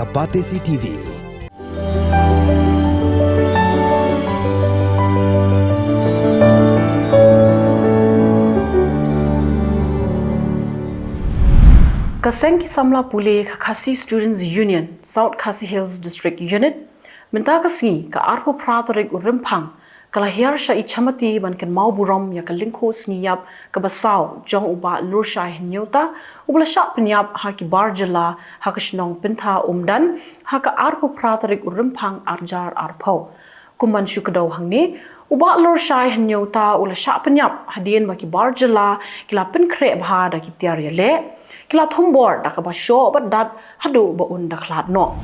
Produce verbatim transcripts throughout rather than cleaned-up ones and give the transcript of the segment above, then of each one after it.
A Batesi T V. Ka seng ki samla pule ka Khasi Students Union, South Khasi Hills District Unit, mynta ka sngi ka arphew phra tarik u Rymphang, ka la hiar sha Ichamati ban kynmaw burom ïa ka lyngkhuh sngi ïap kaba saw jong u Bah Lurshai Hynñiewta, uba la shah pynïap ha ki bar jylla ha ka shnong Pyntha Umdan, ha ka arphew phra tarik u Rymphang ar hajar arphew. Kum ban shu kdew hangne, u Bah Lurshai Hynñiewta u la shah pynïap hadien ba ki bar jylla ki la pynkhreh bha da ki tiar ïaleh, ki la thombor da kaba shoh bad dat haduh ba un da khlad noh.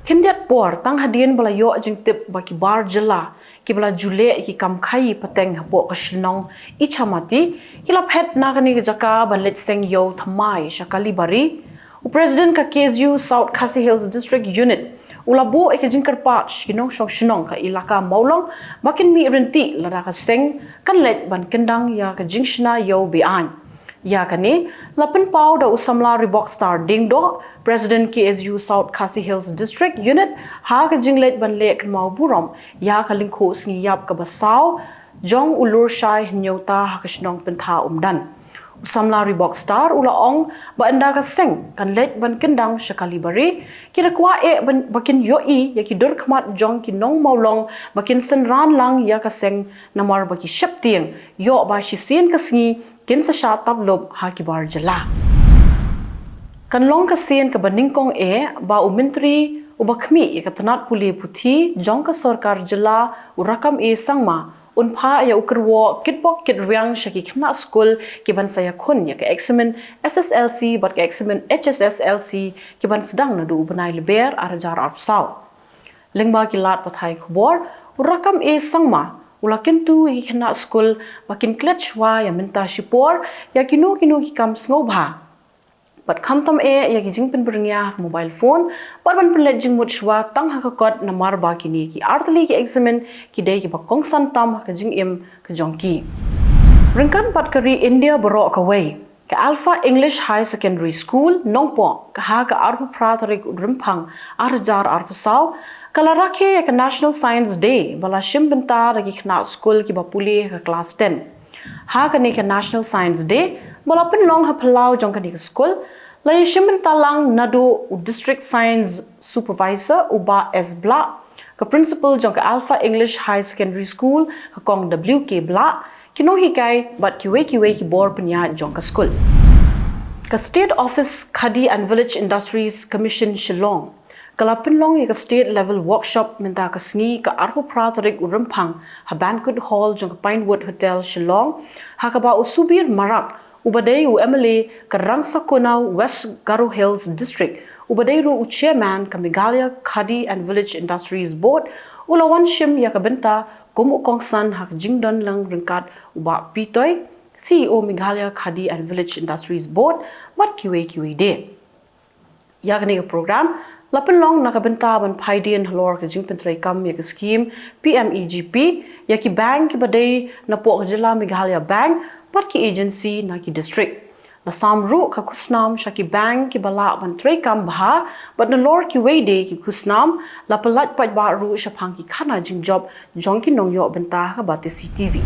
Khyndiat por tang hadien ba la ïoh jingtip ba ki bar jylla kiba la ju leh ïa ki kam khaïi pateng hapoh ka shnong Ichamati ki la phet na kane ka jaka ban leit seng ïew thymmai sha Kalibari, u President ka K S U South Khasi Hills District Unit u la buh ïa ka jingkyrpad sha ki nongshong shnong ka Elaka Mawlong ba kin mih ryntih lada ka seng kan leit ban kyndang ïa ka jingshna ïew be-aiñ. Ïa kane la pynpaw da u samla Ribokstar Diengdoh, President K S U South Khasi Hills District Unit, ha ka jingleit ban leh kynmaw burom ïa ka lyngkhuh sngi ïap kaba saw jong u Lurshai Hynñiewta ha ka shnong Pyntha Umdan. U samla Ribokstar u la ong ba ynda ka seng kan leit ban kyndang sha Kalibari, ki da kwah eh ban, ba kin ïohi ïa ki dur khmat jong ki nong Mawlong ba kin synran lang ïa ka seng, namar ba ki sheptieng ïoh ba shisien ka sngi kin sa shah tap lup ha ki bar jylla. Kan long ka sien kaba nyngkong eh ba u Myntri uba khmih ïa ka tnat pule puthi jong ka sorkar jylla, u Rakkam A Sangma, un phah ïa u kyrwoh kitbok kitrwiang sha ki khynnah skul kiban sa ïakhun ïa ka eksamin S S L C bad ka eksamin H S S L C kiban sdang naduh u bnai Lber ar hajar arphew saw. Lyngba ki lad pathai khubor, u Rakkam A Sangma u la kyntu ïa ki khynnah skul ba kin klet shuwa ïa mynta shipor ïa kino kino ki kam sngewbha, bad khamtam eh ïa ki jingpynbyrngia ha ka mobile phone bad ban pynleit jingmut shuwa tang ha ka kot, namar ba kine ki artylli ki eksamin ki dei kiba kongsan tam ha ka jingim ka jong ki. Ryngkat bad ka ri India baroh kawei, ka Alpha English Higher Secondary School, Nongpoh, ka ha ka arphew phra tarik u Rymphang ar hajar arphew saw, ka la rakhe ïa ka National Science Day ba la shim bynta da ki khynnah skul kiba pule ha ka klas ten. Ha kane ka National Science Day ba la pynlong ha phyllaw jong kane ka skul, la ïashim bynta lang naduh u District Science Supervisor u Bah S Blah, ka Principal jong ka Alpha English Higher Secondary School, ka Kong W K Blah, ki nonghikai bad kiwei kiwei ki bor pynïaid jong ka skul. Ka State Office Khadi and Village Industries Commission Shillong, ka la pynlong ïa ka State Level Workshop mynta ka sngi ka arphew phra tarik u Rymphang ha Banquet Hall jong ka Pinewood Hotel Shillong, ha kaba u Subir Marak, uba dei u M L A ka Rangsakonaw West Garo Hills District, uba dei ruh u Chairman ka Meghalaya Khadi and Village Industries Board, u la wan shim ïa ka bynta kum u kongsan ha ka jingdon lang ryngkat u Bah P Toi, C E O Meghalaya Khadi and Village Industries Board, bad kiwei kiwei de. Ïa kane ka program la pynlong na ka bynta ban phaidien halor ka jingpyntreikam ïa ka skhim P M E G P ïa ki bank kiba dei napoh ka jylla Meghalaya Bank bad ki agency na ki district. La sam ruh ka khusnam sha ki bank kiba lah ban treikam bha, bad nalor kiwei de ki khusnam la pyllait paidbah ruh shaphang ki khana jingjop jong ki nongïoh bynta ha ka Batesi T V.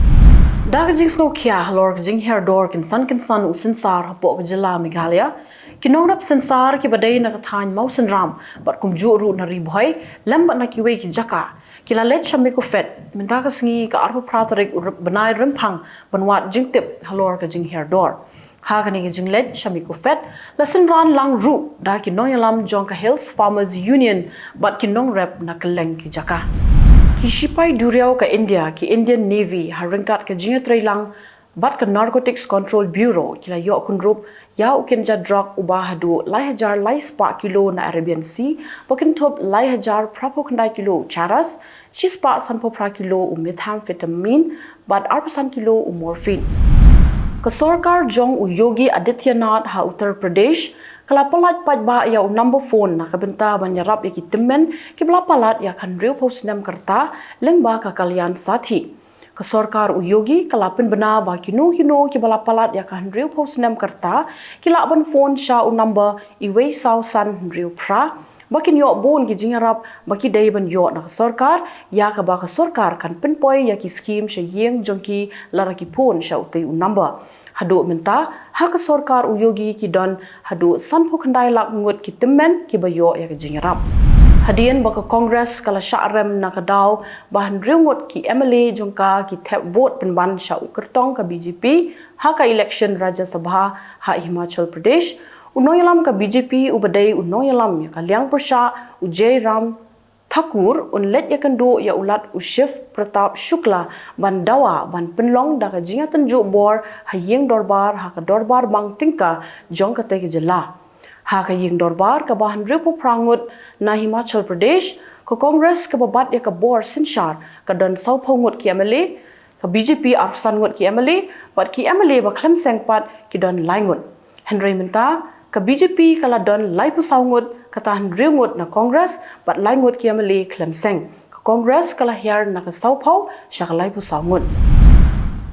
Da ka jingsngewkhia halor ka jinghiar dor kynsan kynsan u synsar hapoh ka jylla Meghalaya, ki nongrep synsar kiba dei na ka thaiñ Mawsynram bad kumjuh ruh na Ri Bhoi lem bad na kiwei ki jaka, ki la leit sha Mikophet mynta ka sngi ka arphew phra tarik u Ryp-, bnai Rymphang ban wad jingtip halor ka jinghiar dor. Ha kane ka jingleit sha Mikophet la synran lang ruh da ki nongïalam jong ka Hills Farmers Union bad ki nongrep na kylleng ki jaka. Ki shipai duriaw ka India, ki Indian Navy, ha ryngkat ka jingïatreilang bad ka Narcotics Control Bureau, ki la ïoh kynrup ïa u kynja drug uba haduh lai hajar lai spah kilo na Arabian Sea, ba kynthup lai hajar phraphew khyndai kilo u charas, shispah sanphew phra kilo u methamphetamine bad arphew san kilo u morphine. Ka sorkar jong u Yogi Adityanath ha Uttar Pradesh ka la pyllait paidbah ïa u number phone na ka bynta ban ïarap ïa ki tymmen kiba la palat ïa ka hynriewphew snem ka rta lyngba ka Kalyan Sathi. Ka sorkar u Yogi ka la pynbna ba kino kino kiba la palat ïa ka hynriewphew snem ka rta ki lah ban phone sha u number uwei saw san hynriew phra ba kin ïoh bun ki jingïarap ba ki dei ban ïoh na ka sorkar, ïa kaba ka sorkar kan pynpoi ïa ki skim sha ïing jong ki lada ki phone sha utei u number. Haduh mynta, ha ka sorkar u Yogi ki don haduh sanphew khyndai lak ngut ki tymmen kiba ïoh ïa ka jingïarap. Hadien ba ka Congress ka la shah rem na ka daw ba hynriew ngut ki M L A jong ka ki thep vote pynban sha u kyrtong ka B J P ha ka election Rajya Sabha ha Himachal Pradesh, u nongïalam ka B J P uba dei u nongïalam ïa ka liang pyrshah u Jairam Thakur un leit ïakynduh ïa u Lat u Shiv Pratap Shukla ban dawa ban pynlong da ka jingïatynjuh bor ha ïing dorbar ha ka dorbar bang tyngka jong katei ka jylla. Ha ka ïing dorbar kaba hynriewphew phra ngut na Himachal Pradesh, ka Congress kaba bat ïa ka bor synshar ka don sawphew ngut ki M L A, ka B J P arphew san ngut ki M L A, bad ki M L A ba khlem seng pat ki don lai ngut. Hynrei mynta, ka B J P ka la don laiphew saw ngut, kata hynriew ngut na Congress, bad lai ngut ki M L A khlem seng. Ka Congress ka la hiar na ka sawphew sha ka laiphew saw ngut.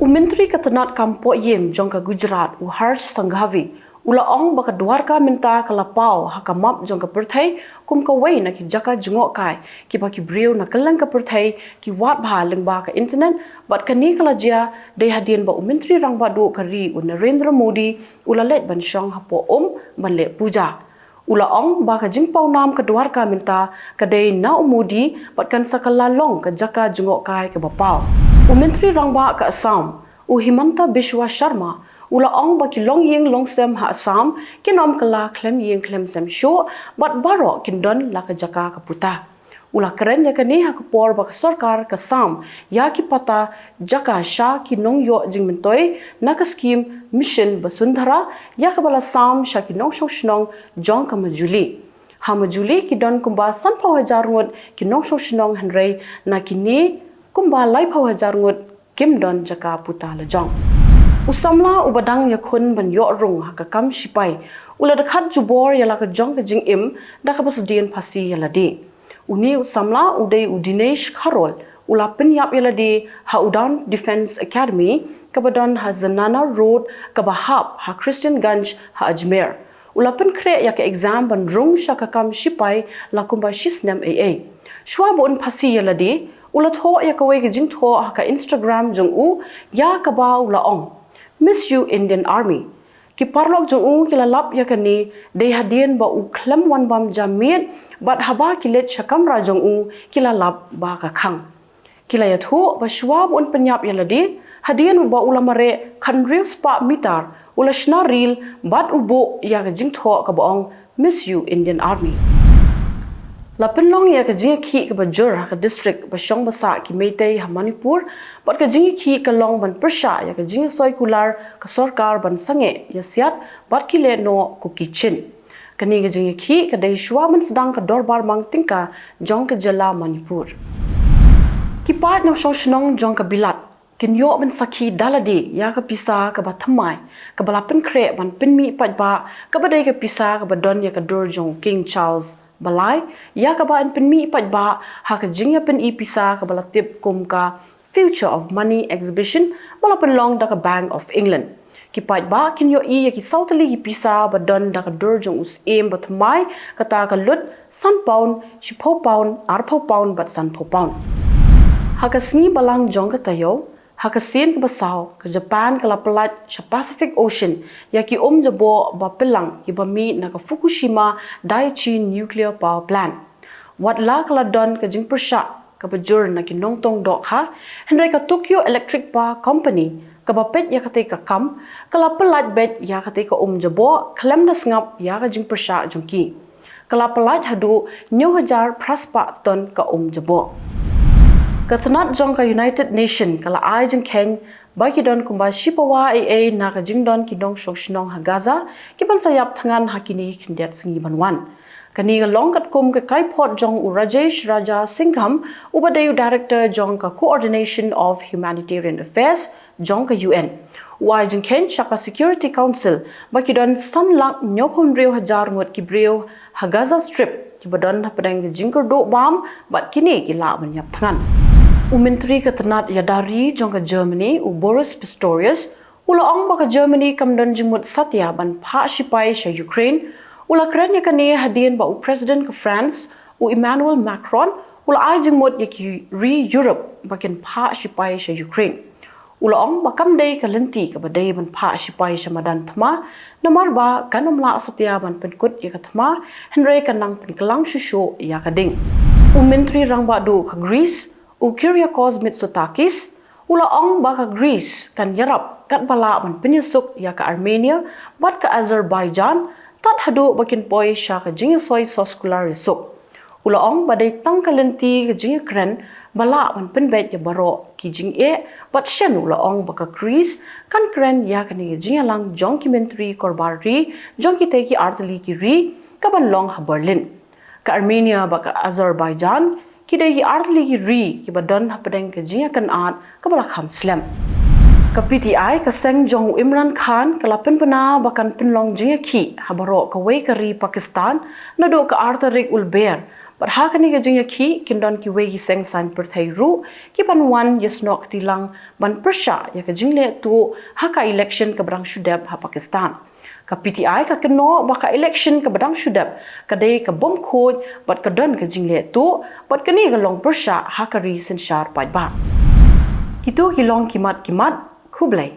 U Myntri ka tnat kam pohïing jong ka Gujarat, u Harsh Sanghvi, u la ong ba ka Dwarka mynta ka la paw ha ka map jong ka pyrthei kum kawei na ki jaka jngohkai kiba ki briew na kylleng ka pyrthei ki wad bha lyngba ka internet, bad kane ka la jia dei hadien ba u Myntri Rangbah Duh ka ri u Narendra Modi u la leit ban shong hapoh um ban leh puja. U la ong ba ka jingpawnam ka Dwarka mynta ka dei na u Modi bad kan sa kylla long ka jaka jngohkai kaba paw. U Myntri Rangbah ka Assam, u Himanta Biswa Sharma, u la ong ba ki longïing longsem ha Assam kin ym kylla khlem ïing khlem sem shuh bad baroh kin don la ka jaka ka puta. U la kren ïa kane ha ka por ba ka sorkar ka sam ïa ki pata jaka sha ki nongïoh jingmyntoi na ka skim Mission Vasundhara, ïa kaba la sam sha ki nongshong shnong jong ka Majuli. Ha Majuli ki don kumba sanphew hajar ngut ki nongshong shnong, hynrei na kine kumba laiphew hajar ngut kim don jaka puta lajong. U samla uba dang ïakhun ban ïoh rung ha ka kam shipai u la dkhat jubor ïa la ka jong ka jingim da kaba sdien phasi ïa lade. Une u samla u dei u Dinesh Kharol, u la pynïap ïa lade ha Udan Defence Academy kaba don ha Janana Road kaba hap ha Christian Ganj ha Ajmer. U la pynkhreh ïa ka exam ban rung sha ka kam shipai la kumba shisnem ei ei. Shuwa ba un phasi ïa lade, u la thoh ïa kawei ka jingthoh ha ka Instagram jong u, ïa kaba u la ong, "Miss you, Indian Army." Ki paralok jong u ki la lap ïa kane dei hadien ba u khlem wan bam ja miet, bad haba ki leit sha kamra jong u ki la lap ba ka khang. Ki la ïathuh ba shuwa ba un pynïap ïa lade, hadien ba u la mareh khathynriew spah mitar, u la shna reel bad u buh ïa ka jingthoh kaba ong, "Miss you, Indian Army." La pynlong ïa ka jingïakhih kaba jur ha ka district ba shong ba sah ki Meitei ha Manipur, bad ka jingïakhih ka long ban pyrshah ïa ka jingïasoi kular ka sorkar ban sangeh ïasiat bad ki lehnoh Kuki Chin. Kane ka jingïakhih ka dei shuwa ban sdang ka dorbar mang tyngka jong ka jylla Manipur. Ki paid nongshong shnong jong ka Bilat kin ïoh ban sakhi da lade ïa ka pisa kaba thymmai kaba la pynkhreh ban pynmih paidbah, kaba dei ka pisa kaba don ïa ka dur jong King Charles ba lai, ïa kaba yn pynmih paidbah ha ka jingïapyni pisa kaba la tip kum ka Future of Money Exhibition ba la pynlong da ka Bank of England. Ki paidbah kin ïohi ïa ki saw tylli ki pisa ba don da ka dur jong u syiem ba thymmai, kata ka lut san paun, shiphew paun, arphew paun bad sanphew paun. Ha ka sngi Balang jong ka taïew, ha ka sien kaba saw, ka Japan ka la pyllait sha Pacific Ocean ïa ki um jaboh ba pyllang kiba mih na ka Fukushima Daiichi Nuclear Power Plant. Wat la ka la don ka jingpyrshah kaba jur na ki nongtong dohkha, hynrei ka Tokyo Electric Power Company kaba peit ïa katei ka kam ka la pyllait beit ïa katei ka um jaboh khlem da sngap ïa ka jingpyrshah jong ki. Ka la pyllait haduh hynñiew hajar phra spah ton ka um jaboh. Ka tnat jong ka United Nation ka la ai jingkheiñ ba ki don kumba shipawa ei ei na ka jingdon ki nongshong shnong ha Gaza kiban sa ïap thngan ha kine ki khyndiat sngi ban wan. Kane ka long katkum ka kaiphod jong u Rajesh Raja Singham, uba dei u Director jong ka Coordination of Humanitarian Affairs jong ka U N. U ai jingkheiñ sha ka Security Council ba ki don san lak hynñiewphew hynriew hajar ngut ki briew ha Gaza Strip kiba don hapdeng ka jingkyrduh bam bad kine ki lah ban ïap thngan. U Myntri ka tnad ïada ri jong ka Germany, u Boris Pistorius, u la ong ba ka Germany kam don jingmut satia ban phah shipai sha Ukraine. U la kren ïa kane hadien ba u President ka France, u Emmanuel Macron, u la ai jingmut ïa ki ri Europe ba kin phah shipai sha Ukraine. U la ong ba kam dei ka lynti kaba dei ban phah shipai sha madan thma, namar ba kan ym lah satia ban pynkut ïa ka thma, hynrei kan nang pynkylla shuh shuh ïa ka ding. U Myntri Rangbah Duh ka Greece, u Kyriakos Mitsotakis, u la ong ba ka Greece kan ïarap katba lah ban pynïasuk ïa ka Armenia bad ka Azerbaijan, tad haduh ba kin poi sha ka jingïasoi soskular ïasuk. U la ong ba dei tang ka lynti ka jingïakren ba lah ban pynbeit ïa baroh ki jingeh, bad shen u la ong ba ka Greece kan kren ïa kane ka jingïalang jong ki myntri korbar ri jong kitei ki artylli ki ri kaban long ha Berlin. Ka Armenia bad ka Azerbaijan ki dei ki artylli ki ri kiba don hapdeng ka jingïakynad kaba la kham slem. Ka P T I, ka seng jong u Imran Khan, ka la pynbna ba kan pynlong jingïakhih ha baroh kawei ka ri Pakistan naduh ka ar tarik u Lber. Bad ha kane ka jingïakhih kin don kiwei ki seng saiñ pyrthei ruh kiban wan ïasnoh kti lang ban pyrshah ïa ka jingleh tuh ha ka election kaba dang shu dep ha Pakistan. Ka P T I ka kynnoh ba ka election kaba dang shu dep ka dei ka bym khuid bad ka don ka jingleh tuh, bad kane ka long pyrshah ha ka ri synshar paidbah. Kito ki long ki mat ki mat. Khublei.